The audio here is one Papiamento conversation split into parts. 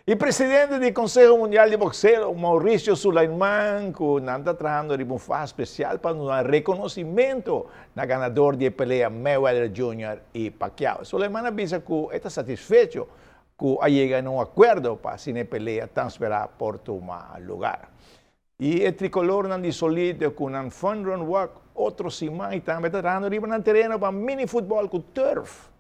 E presidente di Conseho Mundial di Boxeo, Mauricio Sulaiman, cu nan ta trahando riba un faha special pa duna reconocimento na ganador di e pelea Mayweather Junior y Pacquiao. Sulaiman a bisa cu e ta satisfecho cu a yega na un acuerdo pa asina e pelea tan spera por tuma lugar. Y e tricolornan di Solito cu nan Fun Run Walk otro siman y tambe ta trahando riba nan tereno pa mini futbol cu turf.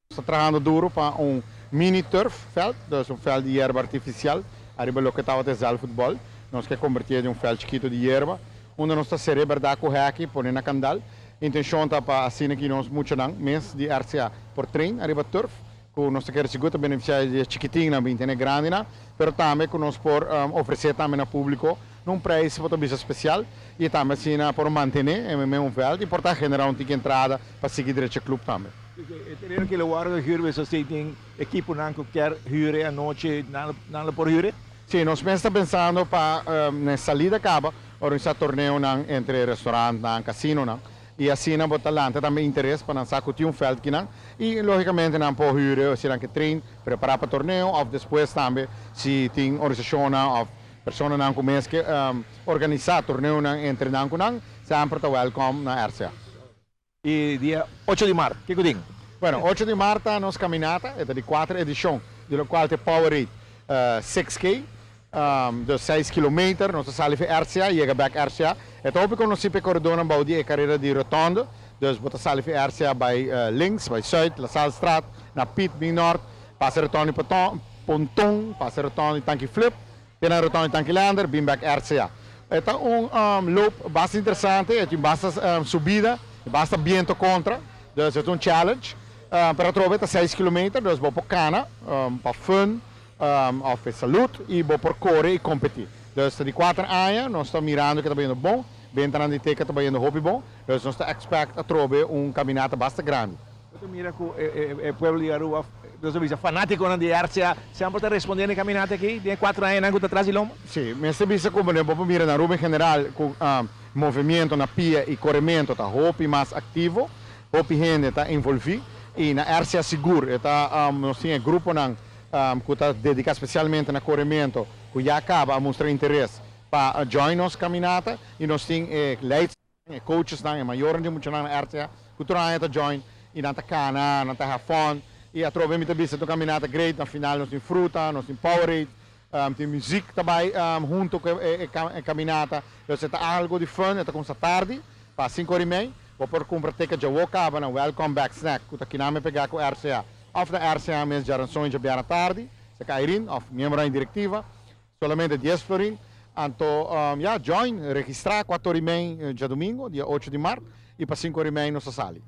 Nos ta trahando duro pa un mini turf veld, dus un veld di yerba artificial, ariba loke tabata e zaalvoetbal. Nos ke convertié den un veld chikito di yerba, unda nos ta ser'é berdad cu heki, pone na candal. Intencion ta pa asina ki nos muchanan mes di RCA por train ariba turf, cu nos ta kere sigur ta beneficia di e chikitinnan binti na e grandinan, pero tambe cu nos por ofrece tambe na publico na un prijs bo ta bisa special y tambe asina por mantene e mesun veld y por ta genera un tiki entrada pa sigui drecha club tambe. E tereno ki lo wordo huur bes así tin equiponan cu kier huur e anochi nan lo por huur e? Sí, nos mes ta pensando pa na e salida caba organisa torneonan entre restaurantnan, casinonan y asina bo ta lanta tambe interes pa nan sa cu tin un veld kinan y logicamente nan por huur e si nan ke train, prepara pa torneo of despues tambe si tin organisacionnan of personanan cu mes ke organisa torneonan entre nan cu nan semper ta welcome na RCA. E dia ocho di mart, kiko tin? Bueno, ocho di mart ta nos caminata, e ta di cuater edicion, di locual ta e Powerade 6K, dus seis kilometer, nos ta sali fi RCA, yega bek RCA. E ta hopi conoci pa e coredornan bou di e carera di Rotonde, dus bo ta sali fi RCA bay links, bay zuid, La Sallestraat, na Piet, bin nort, pasa Rotonde di Ponton, pasa Rotonde di Tanki Flip, Te na Rotonde Tanki Lander, bin bek RCA. E ta un loop basta interesante, e tin basta subida, basta biento contra, dus e ta un challenge. Pero atrobe e ta seis kilometer, dus bo por cana pa fun of e salud y bo por core y competi. Dus ta di cuater aña, nos ta mirando ke ta bayendo bon, bentanan di teka ta bayendo hopi bon, dus nos ta expect atrobe un caminata basta grandi. Bo ta mira cu e pueblo di Aruba, nos ta bisa fanaticonan di RCA, semper ta responde na e caminata aki den e cuatro añanan cu ta tras di lomba? Si, mester bisa cu bo por mira na Aruba en general cu movimiento na pia y coremento ta hopi mas activo, hopi hende ta envolvi y na RCA sigur e ta, nos tin e gruponan cu ta dedica specialmente na coremento cu ya caba a mustra interes pa join nos caminata y nos tin e leids. E coachesnan, e mayornan di e muchanan na RCA cu tur aña ta join y nan ta cana, nan ta have fun y atrobe mi ta bisa tur caminata great, na final nos tin fruta, nos tin Powerade, tin muziek ta bay hunto cu e caminata, dus e ta algo di fun, e ta cuminsa tardi pa cinco ora y mei, bo por cumpra ticket djawo caba na Welcome Back Snack cu ta kinami pega cu RCA of na RCA mes djaranson y djabièrnè tardi, cerca Irene of miembronan di directiva. Solamente dies florin. Anto ya, join, registrá kuater ora i mei djadumingu, dia ocho di mart, i pa sinku ora i mei nos ta sali.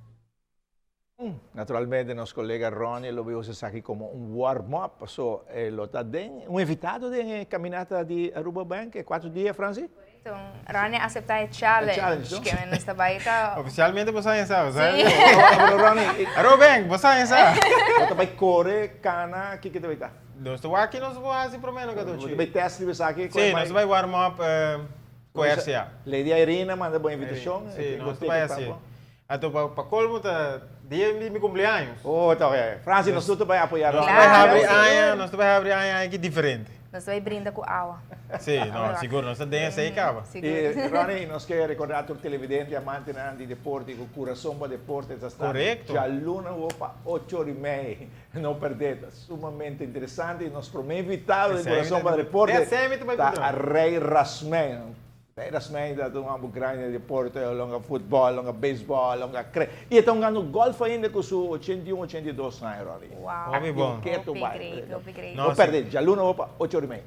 Naturalmente nos kolega Ronnie lo bai usa esaki komo un warm up, paso e lo ta den un invitado den e kaminata di Aruba Bank e kuater dia, Francie? Correcto. Ronnie a acepta e challenge, ke men nos ta bai ta. Oficialmente bo sa esa, bo sa. Sí. Pero Ronnie, Aruba Bank, bo sa esa. Bo ta bai kore, kana, kiko ta bai ta? Nos ta wak ki nos por hasi prome no Katochi. Bo ta bai test riba esaki? Sí, nos ta bai warm up ku RCA. Lady Irene a manda bo invitashon. Sí, nos ta bai hasi. Anto pa colmo ta dia di mi cumpleaños. Oh, ta oke. Francis, nos tur ta bai apoya Ronnie. Nos ta bai habri aña, nos ta bai habri aña aki diferente. Nos ta bai brinda ku awa. Sí, no, sigur, nos ta den esei kaba. I Ronnie, nos ke rekorda tur televidente, amantenan di deporte ku kurason pa deporte ta sta djaluna awor pa ocho ora i mei. No perdé, ta sumamente interesante i nos promé invitado den Kurason pa Deporte ta Rey Rasmijn. Rey Rasmijn ta un homber grandi den deporte, el hunga futbòl, el hunga beisbòl, el hunga kre. I e ta hungando gòlf ainda ku su 81, 82 aña, Ronnie. Wow. Hopi bon. Ketu bai. No perdé, djaluna awor pa ocho ora i mei.